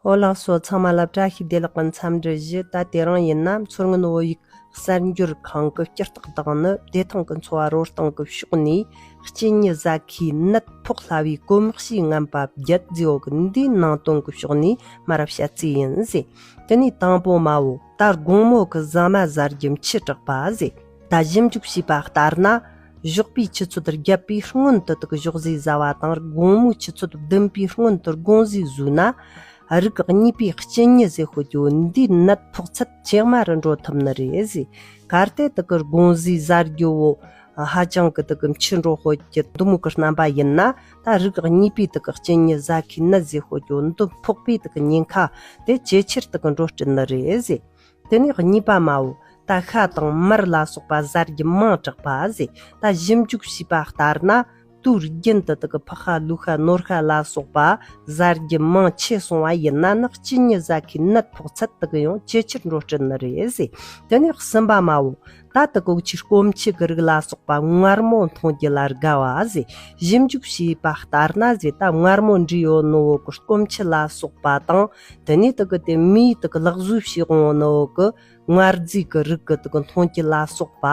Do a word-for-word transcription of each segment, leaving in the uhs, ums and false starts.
ཨོ་ལགས་སོ། ཚང་མ་ལ་བཀྲ་ཤིས་བདེ་ལེགས་ཀྱི་འཚམས་འདྲི་ཞུ། ད་དེ་རིང་ཡིན་ན་མཚོ་སྔོན་བོད་ཡིག་གསར་འགྱུར་ཁང་གི་སྤྱི་རྟགས་དང་ནི་བདེ་ཐང་གི་འཚོ་བ་རོལ་སྟངས་ཀྱི་ཕྱོགས་ནས་གཅིན་སྙི་ཟ་ཁའི་ནད་ཕོག་སླ་བའི་གོམས་གཤིས་ངན་པ་བརྒྱད་ཟེར་བ་གི་འདིའི་ནང་དོན་གྱི་ཕྱོགས་ནས་མར་ར་བཤད་རྩིས་ཡིན་ཟེར། དེ་ནས་དང་པོ་མ་བོ། ད་དགོང་མོ་གི་ཟ་མ་ཟ་རྒྱུ་འཕྱི་དྲགས་པ་ཟེར། ད་ཞིབ་འཇུག་བྱས་པ་ལྟར་ན། ཞོགས་པའི་ཆུ་ཚོད་བརྒྱད་པའི་སྔོན་དུ་དག་ཞོགས་ཟས་ཟ་བ་དང་། དགོང་མོའི་ཆུ་ཚོད་བདུན་པའི་སྔོན་དུ་དགོང་ཟས་ཟོས་ན། རིགས་གཉིས་པའི་གཅིན་སྙི་ཟེར་ཤོད་རྒྱུ་འདིའི་ནད་ཕོག་ཚད་ཇེ་དམའ་རུ་འགྲོ་ཐུབ་ནི་རེད་ཟེར། གལ་ཏེ་དག་དགོང་ཟས་ཟ་རྒྱུ་བོ་ཧ་ཅང་གི་དག་འཕྱི་འགྲོ་ཤོད་རྒྱུ་འདི་མོ་གི་རྣམ་པ་ཡིན་ན། ད་རིགས་གཉིས་པའི་དག་གཅིན་སྙི་ཟ་ཁའི་ནད་ཟེར་ཤོད་རྒྱུ་འདི་ཕོག་པའི་དག་ཉེན་ཁ་དེ་ཇེ་ཆེར་དག་འགྲོ་སྲིད་ནི་རེད་ཟེར། དེ་ནས་གཉིས་པ་མ་བོ། ད་ཤ་དང་མར་ལ་སོགས་པ་ཟ་རྒྱུ་མང་དྲགས་པ་ཟེར། ད་ཞིབ་འཇུག་བྱས་པ་ལྟར་ན། དུས་རྒྱུན་དུ་དག་ཕག་ཤ་ལུག་ཤ་ནོར་ཤ་ལ་སོགས་པ་ཟ་རྒྱུ་མང་ཆེ་སོང་བ་ཡིན་ན་ནི་གཅིན་སྙི་ཟ་ཁའི་ནད་ཕོག་ཚད་དག་ཡང་ཇེ་ཆེར་འགྲོ་སྲིད་ནི་རེད་ཟེར། དེ་ནས་གསུམ་པ་མ་བོ། ད་དག་འུ་ཆོའི་སྐོམ་ཆུ་གི་རིགས་ལ་སོགས་པ་མངར་མོ་འཐུང་རྒྱུ་ལ་དགའ་བ་ཟེར། ཞིབ་འཇུག་བྱས་པ་ལྟར་ན་ཟེར། ད་མངར་མོ་འདྲེས་ཡོད་ནོ་བོ་གི་སྐོམ་ཆུ་ལ་སོགས་པ་དང་། དེ་ནས་དག་གི་དེ་མིའི་དག་གི་ལག་བཟོས་བྱས་འོང་ནོ་གི་མངར་རྫས་ཀྱི་རིགས་ཀྱི་དག་གི་འཐུང་རྒྱུ་ལ་སོགས་པ་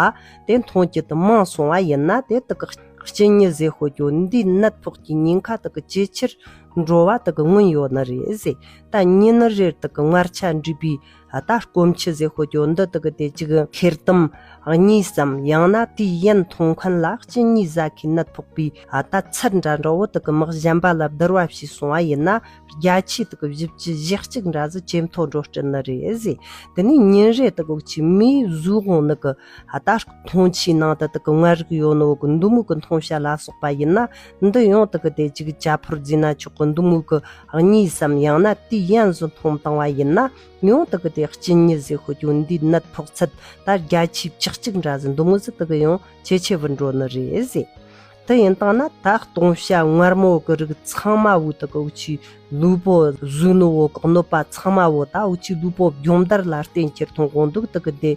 དེ་འཐུང་རྒྱུ་དེ་མང་སོང་བ་ཡིན་ན། དེ་དག་གི་གཅིན་སྙི་ཟེར་ཤོད་རྒྱུ་འདིའི་ནད་ཕོག་རྒྱུའི་ཉེན་ཁ་དག་གི་ཇེ་ཆེར་འགྲོ་བ་དག་གི་མངོན་ཡོད་ནི་རེད་ཟེར། ད་ཉིན་རེར་དག་གི་མངར་ཆ་འདྲེས་པའི་ད་སྐོམ་ཆུ་ཟེར་ཤོད་རྒྱུ་འདི་དག་གི་དེ་གཅིག་ཁེར་དུམ་གཉིས་སམ། ཡང་ན་དེའི་ཡན་འཐུང་མཁན་ལ་གཅིན་སྙི་ཟ་ཁའི་ནད་ཕོག་པའི་ད་ཚད་འདྲ་འདྲ་བོ་དག་གི་མི་གཞན་པ་ལ་བསྡུར་བ་བྱས་སོང་བ་ཡིན་ན། བརྒྱ་ཆའི་དག་གི་བཞི་བཅུ་ཞེ་གཅིག་འདྲ་ཟིག་ཇེ་མཐོ་འགྲོ་སྲིད་ནི་རེད་ཟེར། དེ་ནས་ཉིན་རེ་དག་གི་ཆི་མིའི་གཟུགས་འོང་ནི་གི་ད་འཐུང་ཆུའི་ནང་དུ་དག་གི་མངར་རིགས་ཡོད་ནོ་གི་འདི་མོ་གི་འཐུང་བྱ་ལ་སོགས་པ་ཡིན་ན། འདི་ཡང་དག་གི་དེ་གཅིག་ཇ་ཕོར་བཟས་ན་ཆོག་གི་འདི་མོ་གི་གཉིས་སམ། ཡང་ན་དེའི་ཡན་ཟིག་འཐུང་བཏང་བ་ཡིན་ན། ཡང་དག་གི་དེ་གཅིན་སྙི་ཟེར་ཤོད་རྒྱུ་འདིའི་ནད་ཕོག་ཚད་ད་བརྒྱ་ཆའི་བཅུ་གཅིག་འདྲ་ཟིག་འདི་མོ་ཟིག་དག་གི་ཡང་ཇེ་ཆེ་བུད་འགྲོ་ནི་རེད་ཟེར། དེ་ཡིན་དང་ན་ད་སྟོང་བྱ་མངར་མོ་གི་རིགས་ཚང་མ་བོ་དག་གི་འུ་ཆའི་ལུས་པོ་ཟོས་ནོ་བོ་གི་གནོད་པ་ཚང་མ་བོ་ད་འུ་ཆའི་ལུས་པོ་སྦྱོང་བརྡར་ལ་བརྟེན་ཁྱེར་ཐོན་གོ་འདུག་དག་གི་དེ་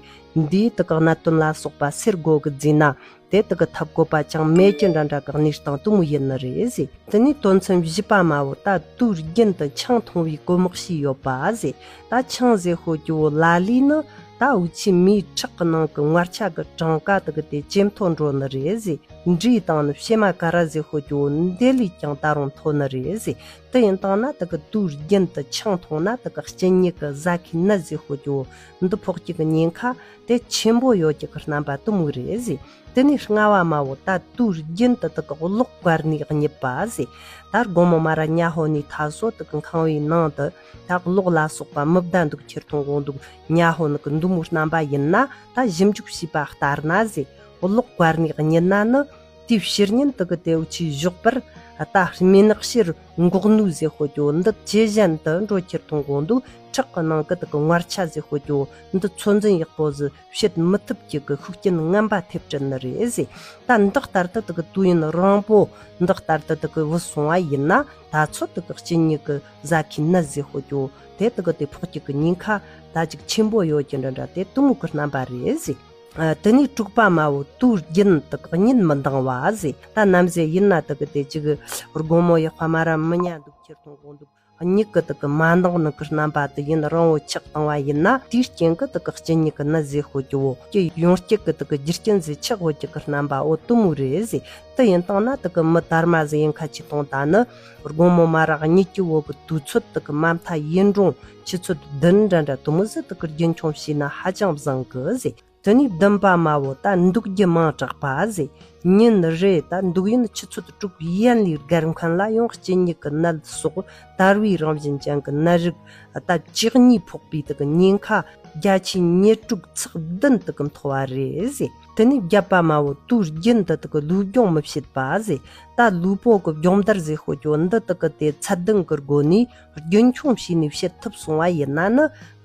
འདིའི་དག་གི་གནད་དོན་ལ་སོགས་པ་སེལ་དགོ་གི་བཟས་ན། དེ་དག་གི་ཐབས་བཀོད་པ་ཅང་མེད་ཀྱི་འདྲ་འདྲ་གི་གནས་སྟངས་དེ་མོ་ཡིན་ནི་རེད་ཟེར། དེ་ནས་དོན་ཚན་བཞི་པ་མ་བོ། ད་དུས་རྒྱུན་དུ་ཆང་འཐུང་བའི་གོམས་གཤིས་ཡོད་པ་ཟེར། ད་ཆང་ཟེར་ཤོད་རྒྱུ་བོ་ལ་ལས་ནི་ད་འུ་ཆའི་མིའི་ཁྲག་གི་ནང་གི་མངར་ཆ་གི་གྲངས་ཀ་དག་གི་དེ་ཇེ་མཐོ་འགྲོ་ནི་རེད་ཟེར། འབྲས་དང་ནི་ཕྱེ་མ་ཀ་ར་ཟེར་ཤོད་རྒྱུ་བོ་འདི་ལས་ཀྱང་ད་རུང་མཐོ་ནི་རེད་ཟེར། དེ་ཡིན་དང་ན་དག་གི་དུས་རྒྱུན་དུ་ཆང་འཐུང་ན་དག་གི་གཅིན་སྙི་གི་ཟ་ཁའི་ནད་ཟེར་ཤོད་རྒྱུ་བོ་འདི་ཕོག་རྒྱུ་གི་ཉེན་ཁ་དེ་ཆེན་པོ་ཡོད་རྒྱུ་གི་རྣམ་པ་དེ་མོ་རེད་ཟེར། དེ་ནས་ལྔ་བ་མ་བོ། ད་དུས་རྒྱུན་དུ་དག་གི་གློག་བཀར་ནས་གཉིད་པ་ཟེར། ད་དགོང་མོ་མ་ར་ཉ་ཧོ་ནས་ཐ་སོ་དག་གི་ཁང་བའི་ནང་དུ་ད་གློག་ལ་སོགས་པ་མི་བདའ་འདུག་ཁྱེར་ཐོན་གོ་འདུག་ཉ་ཧོ་ནི་གི་འདི་མོ་རྣམ་པ་ཡིན་ན། ད་ཞིབ་འཇུག་བྱས་པ་ལྟར་ན་ཟེར། གློག་བཀར་ནས་གཉིད་ན་ནི་དེའི་ཕྱི་ཉིན་དག་གི་དེ་འུ་ཆའི་ཞོགས་པར་ད་སྨེ་ནག་ཕྱིར་འགོག་ནུས་ཟེར་ཤོད་རྒྱུ་འདི་ཇེ་ཞན་དུ་འགྲོ་ཁྱེར་ཐོན་གོ་འདུག་ཁྲག་གི་ནང་གི་དག་གི་མངར་ཆ་ཟེར་ཤོད་རྒྱུ་འདི་ཚོད་འཛིན་ཡག་པོ་ཟིག་བྱེད་མི་ཐུབ་རྒྱུ་གི་ཤུགས་རྐྱེན་ངན་པ་ཐེབས་སྲིད་ནི་རེད་ཟེར། ད་འདི་ལྟར་དུ་དག་གི་དུས་ཡུན་རིང་པོ་འདི་ལྟར་དུ་དག་གི་བུད་སོང་བ་ཡིན་ན། ད་ཚོད་དག་གི་གཅིན་སྙི་གི་ཟ་ཁའི་ནད་ཟེར་ཤོད་རྒྱུ་དེ་དག་གི་དེ་ཕོག་རྒྱུ་གི་ཉེན་ཁ་ད་ཅིག་ཆེན་པོ་ཡོད་ཀྱི་འདྲ་འདྲ་དེ་དེ་མོ་གི་རྣམ་པ་རེད་ཟེར། ཨ། དེ་ནས་དྲུག་པ་མ་བོ། དུས་རྒྱུན་དག་གཉིད་མི་འདང་བ་ཟེར། ད་ནམ་ཟེར་ཡིན་ན་དག་གི་དེ་ཅིག་དགོང་མོ་ཡག་པ་མ་ར་མི་ཉལ་འདུག་ཁྱེར་ཐོན་གོ་འདུག་གཉིད་ཀྱི་དག་གི་མ་འདང་ནི་གི་རྣམ་པ་དེ་ཡུན་རིང་བོ་ཆགས་བཏང་བ་ཡིན་ན། དེའི་རྐྱེན་གྱིས་དག་གི་གཅིན་སྙི་གི་ནད་ཟེར་ཤོད་རྒྱུ་བོ་ཀྱི་ཡོང་རྐྱེན་གྱི་དག་གི་རྒྱུ་རྐྱེན་ཟེར་ཆགས་འོ་རྒྱུ་གི་རྣམ་པ་འོ་དེ་མོ་རེད་ཟེར། དེ་ཡིན་དང་ན་དག་གི་མི་དར་མ་ཟིག་ཡིན་ཁ་ཅིག་གཏོང་ད་ནི་དགོང་མོ་མ་ར་གཉིད་ཀྱི་འོག་གི་དུས་ཚོད་དག་གི་མ་མཐའ་ཡུན་རིང་ཆུ་ཚོད་བདུན་འདྲ་འདྲ་དེ་མོ་ཟིག་དག་གི་རྒྱུན་འཁྱོངས་བྱས་ན་ཧ་ཅང་བཟང་གི་ཟེར། དེ་ནས་བདུན་པ་མ་བོ། ད་འདུག་རྒྱུ་མང་དྲགས་པ་ཟེར། ཉིན་རེ་ད་འདུག་ཡུན་ཆུ་ཚོད་དྲུག་ཡན་ལས་བརྒལ་མཁན་ལ་ཡང་གཅིན་སྙི་གི་ནད་སོགས་དར་བའི་རང་བཞིན་ཅན་གྱི་ནད་རིགས་ད་བཅུ་གཉིས་ཕོག་པའི་དག་གི་ཉེན་ཁ་བརྒྱ་ཆའི་ཉེར་དྲུག་ཚེག་བདུན་དག་གི་མཐོ་བ་རེད་ཟེར། དེ་ནས་བརྒྱད་པ་མ་བོ། དུས་རྒྱུན་དུ་དག་གི་ལུས་སྦྱོང་མི་བྱེད་པ་ཟེར། ད་ལུས་པོ་གི་སྦྱོང་བརྡར་ཟེར་ཤོད་རྒྱུ་འདི་དག་གི་དེ་ཚད་ལྡན་གྱི་སྒོ་ནས་རྒྱུན་འཁྱོངས་བྱས་ནས་བྱེད་ཐུབ་སོང་བ་ཡིན་ན་ནི།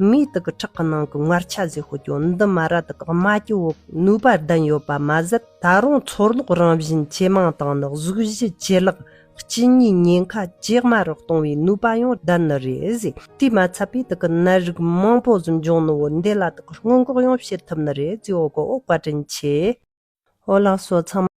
མིའི་དག་གི་ཁྲག་གི་ནང་གི་མངར་ཆ་ཟེར་ཤོད་རྒྱུ་འདི་མ་ར་དག་གི་རྨ་ཀྱི་འོག་ནུས་པ་ལྡན་ཡོད་པ་མ་ཟད། ད་རུང་ཚོར་ལོག་རང་བཞིན་ཇེ་མང་དང་ནི། གཟུགས་གཞི་ཇེ་ལེགས། གཅིན་སྙིའི་ཉེན་ཁ་ཇེ་དམའ་རུ་གཏོང་བའི་ནུས་པ་ཡང་ལྡན་ནི་རེད་ཟེར། དེས་མ་ཚད་པའི་དག་གི་ནད་རིགས་མང་པོ་ཟིག་འབྱུང་ནི་བོ་འདི་ལ་དག་གི་སྔོན་འགོག་ཡང་བྱེད་ཐུབ་ནི་རེད་ཟེར་འོ་གོ། འོ་བཀའ་དྲིན་ཆེ། འོ་ལགས་སོ། ཚང་མ།